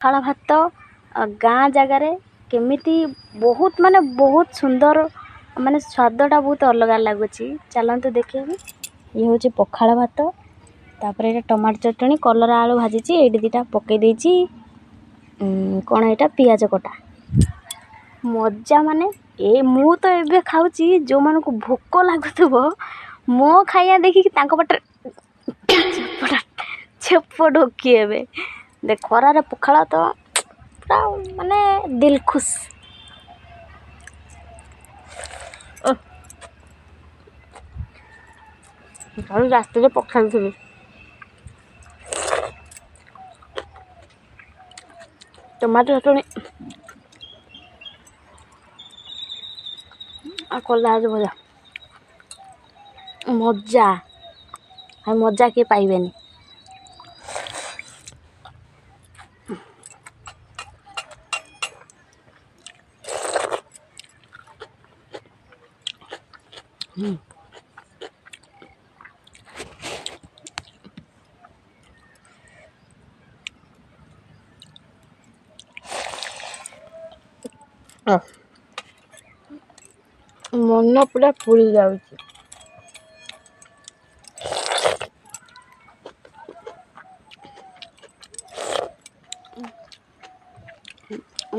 ପଖାଳ ଭାତ ଗାଁ ଜାଗାରେ କେମିତି ବହୁତ ମାନେ ବହୁତ ସୁନ୍ଦର, ମାନେ ସ୍ୱାଦଟା ବହୁତ ଅଲଗା ଲାଗୁଛି। ଚାଲନ୍ତୁ ଦେଖେଇବି। ଇଏ ହେଉଛି ପଖାଳ ଭାତ, ତାପରେ ଏଇଟା ଟମାଟୋ ଚଟଣି, କଲରା ଆଳୁ ଭାଜିଛି, ଏଇଠି ଦୁଇଟା ପକେଇ ଦେଇଛି। କ'ଣ ଏଇଟା? ପିଆଜ କଟା। ମଜା ମାନେ ଏ ମୁଁ ତ ଏବେ ଖାଉଛି, ଯେଉଁମାନଙ୍କୁ ଭୋକ ଲାଗୁଥିବ ମୋ ଖାଇବା ଦେଖିକି ତାଙ୍କ ପାଟିରେ ଛେପଟା ଛେପ ଢୋକି ହେବେ। ଦେଖ, ଖରାରେ ପଖାଳ ତ ପୁରା ମାନେ ଦିଲ ଖୁସ୍। କାଲି ରାତିରେ ପଖାଳିଥିଲି ଟମାଟୋ ଚଟଣି ଆଉ କଲରା ଆଳୁ ଭଜା। ମଜା ଆଉ ମଜା କିଏ ପାଇବେନି। ମନ ପୁରା ପୁରି ଯାଉଛି।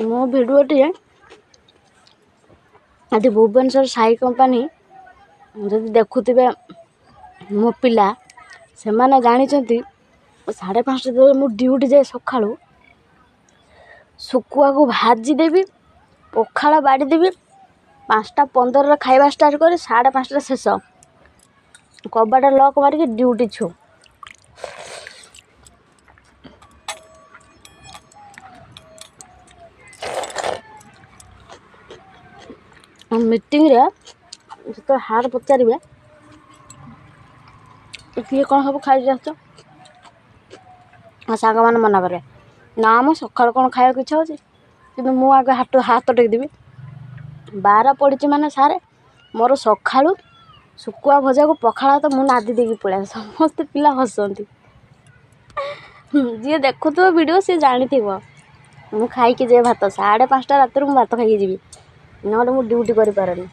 ମୋ ଭିଡ଼ିଓଟିଏ ଆଜି ଭୁବନେଶ୍ୱର ସାଇ କମ୍ପାନୀ ଯଦି ଦେଖୁଥିବେ ମୋ ପିଲା, ସେମାନେ ଜାଣିଛନ୍ତି 5:30 ଯେତେବେଳେ ମୁଁ ଡ୍ୟୁଟି ଯାଏ ସକାଳୁ, ଶୁଖୁଆକୁ ଭାଜିଦେବି, ପଖାଳ ବାଢ଼ିଦେବି, 5ଟା 15ରେ ଖାଇବା ଷ୍ଟାର୍ଟ କରି 5:30ରେ ଶେଷ, କବାଟ ଲକ୍ ମାରିକି ଡ୍ୟୁଟି ଛୁ। ମିଟିଂରେ ଯେତେବେଳେ ହାର୍ ପଚାରିବେ କିଏ କ'ଣ ସବୁ ଖାଇକି ଆସିଛ, ଆଉ ସାଙ୍ଗମାନେ ମନା କରିବେ, ନା ମ ସକାଳୁ କ'ଣ ଖାଇବାକୁ ଇଚ୍ଛା ହେଉଛି। କିନ୍ତୁ ମୁଁ ଆଗ ହାତ ଟେକିଦେବି, ବାର ପଡ଼ିଛି ମାନେ ସାରେ ମୋର ସକାଳୁ ଶୁଖୁଆ ଭଜାକୁ ପଖାଳ ଭାତ ମୁଁ ନାଦି ଦେଇକି ପଳେଇ। ସମସ୍ତେ ପିଲା ହସନ୍ତି। ଯିଏ ଦେଖୁଥିବ ଭିଡ଼ିଓ ସିଏ ଜାଣିଥିବ ମୁଁ ଖାଇକି ଯାଏ ଭାତ। 5:30 ରାତିରୁ ମୁଁ ଭାତ ଖାଇକି ଯିବି, ନହେଲେ ମୁଁ ଡ୍ୟୁଟି କରିପାରେନି।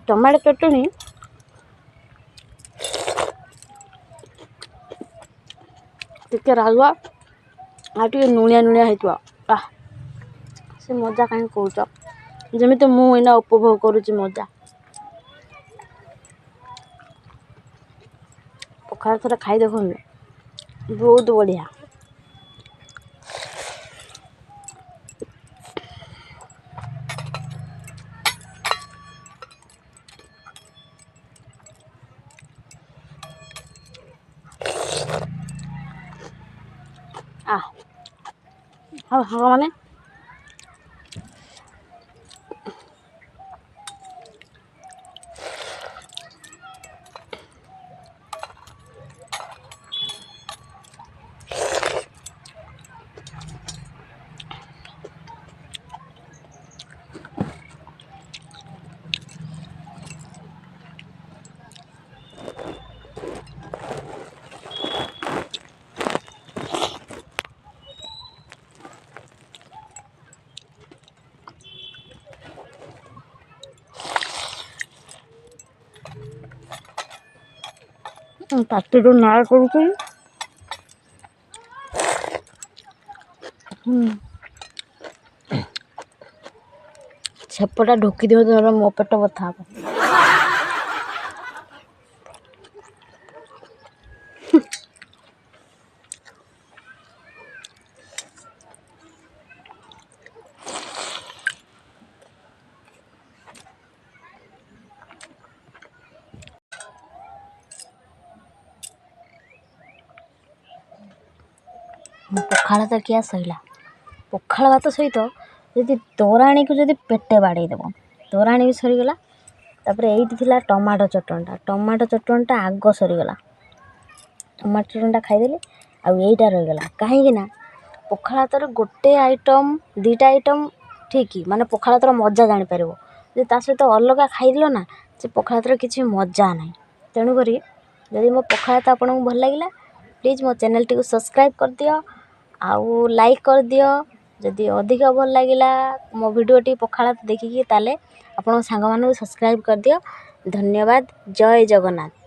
ଟମାଟୋ ଚଟଣି ଟିକେ ରାଗୁଆ ଆଉ ଟିକେ ଲୁଣିଆ ଲୁଣିଆ ହେଇଥିବ, ଆଃ ସେ ମଜା କାହିଁ କହୁଛ, ଯେମିତି ମୁଁ ଏଇନା ଉପଭୋଗ କରୁଛି ମଜା। ପଖାଳ ଥରେ ଖାଇ ଦେଖନ୍ତୁ, ବହୁତ ବଢ଼ିଆ। ହଉ ସାଙ୍ଗମାନେ, ପାଟିରୁ ନାଳ କରୁଛି। ଛେପଟା ଢୋକି ଦିଅନ୍ତୁ, ନହେଲେ ମୋ ପେଟ ବଥା ହବ। ପଖାଳ ତ ଖିଆ ସଇଲା। ପଖାଳ ଭାତ ସହିତ ଯଦି ତୋରାଣୀକୁ ଯଦି ପେଟେ ବାଡ଼େଇ ଦେବ, ତୋରାଣୀ ବି ସରିଗଲା। ତାପରେ ଏଇଠି ଥିଲା ଟମାଟୋ ଚଟଣିଟା, ଟମାଟୋ ଚଟଣିଟା ଆଗ ସରିଗଲା। ଟମାଟୋ ଚଟଣିଟା ଖାଇଦେଲି ଆଉ ଏଇଟା ରହିଗଲା। କାହିଁକି ନା ପଖାଳ ଭାତରେ ଗୋଟେ ଆଇଟମ୍ ଦୁଇଟା ଆଇଟମ୍ ଠିକ୍, ମାନେ ପଖାଳ ଭାତର ମଜା ଜାଣିପାରିବ। ଯଦି ତା ସହିତ ଅଲଗା ଖାଇଦେଲ ନା, ସେ ପଖାଳ ଭାତର କିଛି ମଜା ନାହିଁ। ତେଣୁକରି ଯଦି ମୋ ପଖାଳ ଭାତ ଆପଣଙ୍କୁ ଭଲ ଲାଗିଲା ପ୍ଲିଜ୍ ମୋ ଚ୍ୟାନେଲ୍ଟିକୁ ସବସ୍କ୍ରାଇବ୍ କରିଦିଅ ଆଉ ଲାଇକ୍ କରିଦିଅ। ଯଦି ଅଧିକ ଭଲ ଲାଗିଲା ମୋ ଭିଡ଼ିଓଟି ପଖାଳ ଦେଖିକି, ତାହେଲେ ଆପଣଙ୍କ ସାଙ୍ଗମାନଙ୍କୁ ସବସ୍କ୍ରାଇବ୍ କରିଦିଅ। ଧନ୍ୟବାଦ, ଜୟ ଜଗନ୍ନାଥ।